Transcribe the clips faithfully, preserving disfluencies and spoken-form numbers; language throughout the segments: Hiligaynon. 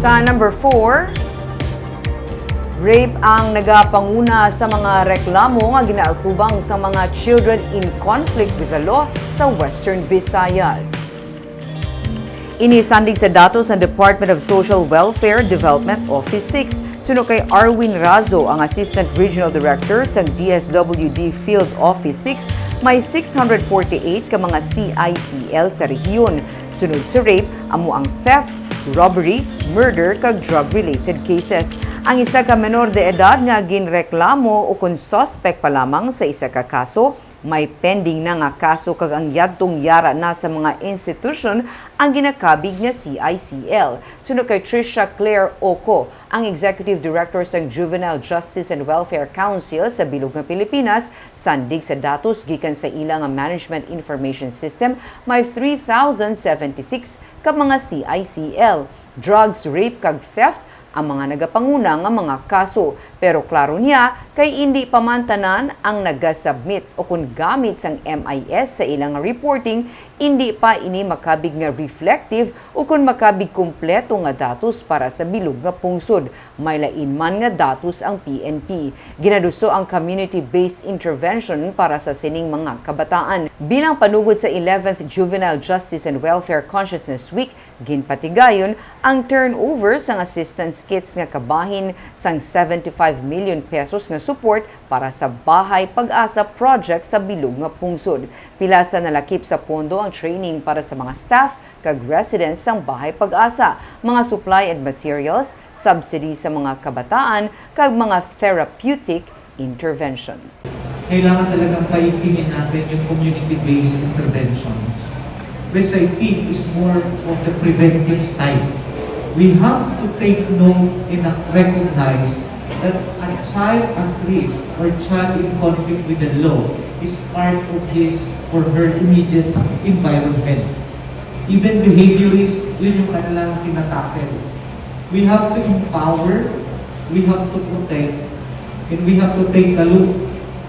Sa number four, rape ang nagapanguna sa mga reklamo nga ginaatubang sa mga children in conflict with the law sa Western Visayas. Ini sandig sa datos sang Department of Social Welfare Development Office six. Suno kay Arwin Razo, ang Assistant Regional Director sang D S W D Field Office six, may six hundred forty-eight ka mga C I C L sa rehiyon. Sunod sa rape, amo ang theft, robbery, murder, kag drug-related cases. Ang isa ka menor de edad nga ginreklamo ukon suspect pa lamang sa isa ka kaso, may pending na nga kaso, kag ang yadtong yara na sa mga institusyon ang ginakabig nga C I C L. Suno kay Trisha Claire Oco, ang Executive Director sang Juvenile Justice and Welfare Council sa bilog nga Pilipinas, sandig sa datos gikan sa ila nga Management Information System, may three thousand seventy-six ka mga C I C L. Drugs, rape, kag theft ang mga nagapanguna nga mga kaso. Pero klaro niya kay indi pa man tanan ang nagasubmit ukon gamit sang M I S sa ilang reporting, indi pa ini makabig nga reflective ukon makabig kompleto nga datos para sa bilog nga pungsod. May lain man nga datos ang P N P. Ginaduso ang community-based intervention para sa sining mga kabataan. Bilang panugod sa eleventh Juvenile Justice and Welfare Consciousness Week, ginpatigayon ang turnover sang assistance kits nga kabahin sang seventy-five million pesos nga support para sa Bahay Pag-asa project sa bilog nga pungsod. Pila sa nalakip sa pondo ang training para sa mga staff kag residents sang Bahay Pag-asa, mga supply and materials, subsidy sa mga kabataan, kag mga therapeutic intervention. Kailangan talagang paigtingin natin yung community-based interventions, which I think is more of the preventive side. We have to take note and recognize that a child at risk or child in conflict with the law is part of his or her immediate environment. Even behaviorist, yun yung kanilang tinatackle. We have to empower, we have to protect, and we have to take a look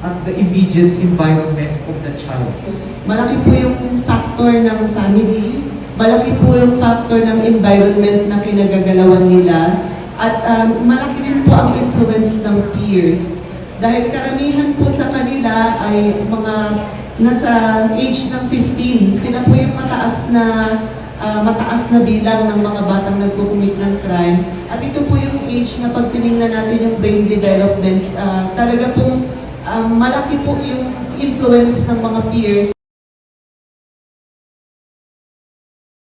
at the immediate environment of the child. Malaki po yung factor ng family, malaki po yung factor ng environment na pinagagalawan nila, at um, malaki din po ang influence ng peers. Dahil karamihan po sa kanila ay mga nasa age ng fifteen, sila po yung mataas na ah, mataas na bilang ng mga batang nagko-commit ng crime. At ito po yung age na pag tiningnan natin yung brain development, ah, talaga pong ah, malaki po yung influence ng mga peers.